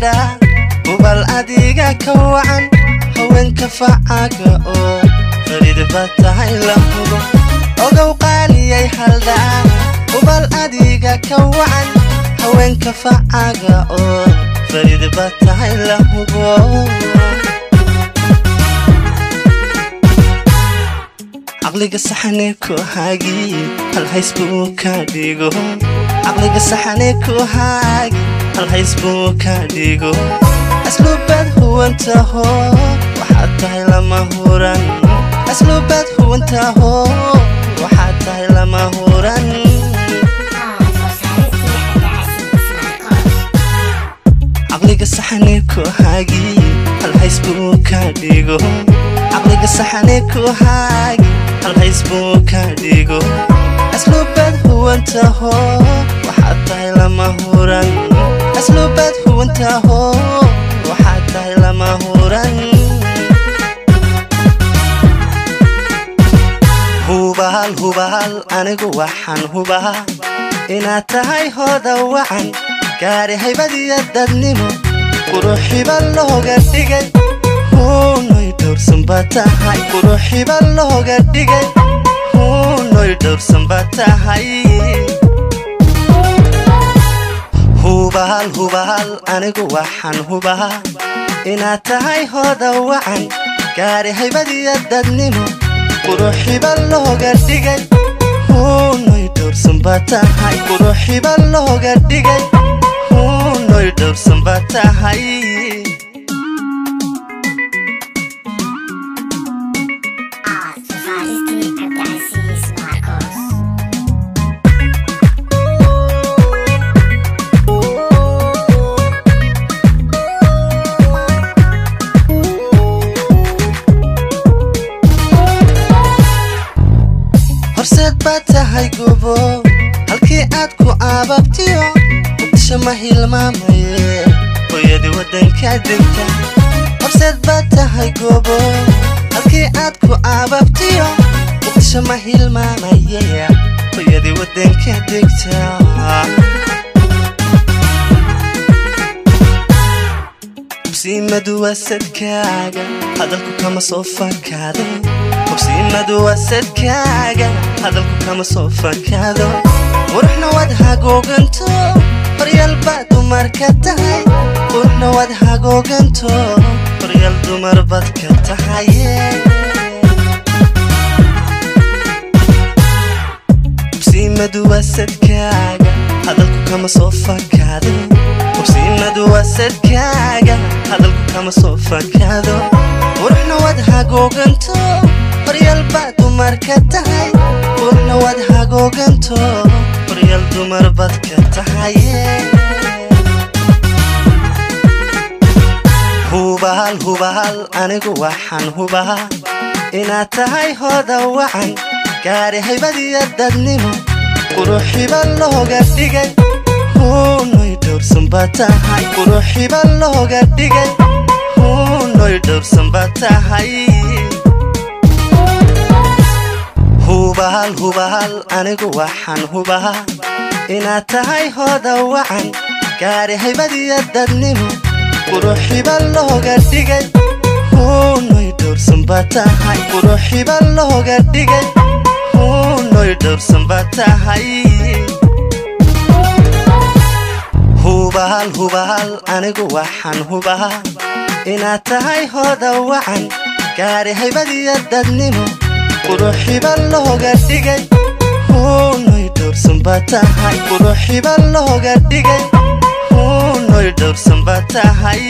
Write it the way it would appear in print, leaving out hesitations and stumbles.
haldha hubal adiga ka wacan haweenka facaaga oo fariid baad tahay la hubo ogow qaaliyay haldha hubal adiga ka wacan haweenka facaaga oo fariid baad tahay la hubo caqliga saxane ku haagi hal hays buu ka dhigo caqliga saxane ku haagi hal hays buu ka dhigo asluubaad huwantaho waxaad tahay lama huran asluubaad huwantaho waxaad tahay lama huran caqliga saxane ku haagi hal hays buu ka dhigo caqliga saxane ku haagi hal hays buu ka dhigo asluubaad huwantaho waxaad tahay lama huran asluubaad huwantaho waxaad tahay lama huran hubaal hubaal anigu waxaan hubaa inaad tahay hooda wacan gaari haybadiya dadnimo quruxiba looga dhigay huunoy dhowrsan baa tahay quruxiba looga dhigay huunoy dhowrsan baa tahay hubaal hubaal anigu waxaan hubaa inaad tahay hooda wacan gaari haybadiya dadnimo quruxiba looga dhigay huunoy dhowrsan baa tahay quruxiba looga dhigay huunoy dhowrsan baa tahay Cabdicasiis Marcos. Horseed baad tahay gubo halkii aad ku aababtiyo muqdisho ma hilmaamaye hooyadii waddanka degta horseed baad tahay gubo halkii aad ku aababtiyo muqdisho ma hilmaamaye hooyadii waddanka degta hubsiimadu waa sadkaaga hadalku kama soo fakado hubsiimadu waa sadkaaga hadalku kama soo fakado quruxna waad hagooganto horyaal baad dumar ka tahay quruxna waad hagooganto horyaal dumar baad ka tahay hubsiimadu waa sadkaaga hadalku kama soo fakado hubsiimadu waa sadkaaga hadalku kama soo fakado quruxna waad hagooganto horyaal baad dumar ka tahay quruxna waad hagooganto horyaal dumar baad ka tahay hubaal hubaal anigu waxaan hubaa inaad tahay hooda wacan gaari haybadiya dadnimo quruxiba looga dhigay huunoy dhowrsan baa tahay quruxiba looga dhigay huunoy dhowrsan baa tahay hubaal hubaal anigu waxaan hubaa inaad tahay hooda wacan gaari haybadiya dadnimo quruxiba looga dhigay huunoy dhowrsan baa tahay quruxiba looga dhigay huunoy dhowrsan baa tahay hubaal hubaal anigu waxaan hubaa inaad tahay hooda wacan gaari haybadiya dadnimo quruxiba looga dhigay huunoy dhowrsan baa tahay quruxiba looga dhigay huunoy dhowrsan baa tahay.